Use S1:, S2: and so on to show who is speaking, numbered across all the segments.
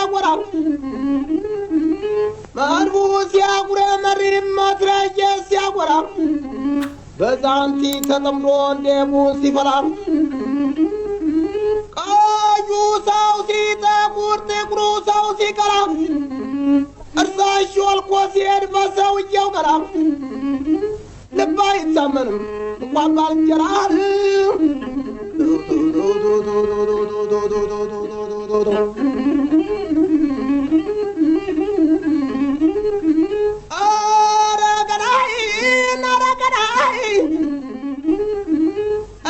S1: ሲያጎራ፣ መድፉ ሲያጉረመርም መትረየስ ሲያጎራ፣ በዛንቲ ተጠምዶ እንደ ቡን ሲፈላ፣ ቀዩ ሰው ሲጠቁር ጥቁሩ ሰው ሲቀላ፣ እርሳሽ ሾልኮ ሲሄድ በሰውየው ገላ፣ ልብ አይታመንም እንኳን ባልንጀራ። ኧረ ገዳይ ኧረ ገዳይ፣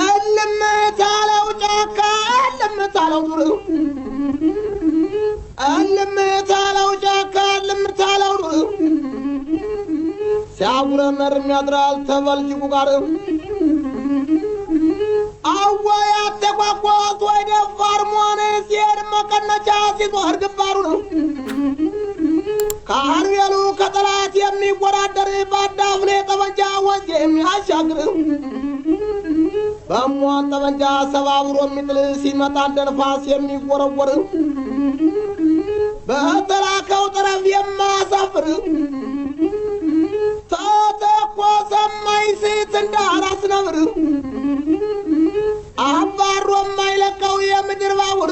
S1: እልም ታለው ጫካ እልም ታለው ዱር፣ እልም ታለው ጫካ እልም ታለው ዱር፣ ሲያጉረመርም ያድራል ተበልጅጉ ጋር። አወይ አተቋቋስ ወይ ደፋር መሆን፣ ሲሄድ መቀነቻ ሲዞር ግንባሩን፣ ከአርቤሉ ከጠላት የሚወዳደር፣ ባዳፍኔ ጠመንጃ ወንዝ የሚያሻግር፣ በሟን ጠመንጃ ሰባብሮ የሚጥል፣ ሲመጣ እንደ ንፋስ የሚወረወር፣ በተላከው ጠረፍ የማያሳፍር፣ ተተኮሰ የማይስት እንደ አራስ ነብር፣ አባሮ የማይለቀው የምድር ባቡር፣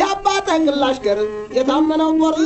S1: የአባ ተክል አሽከር የታመነው ጦር።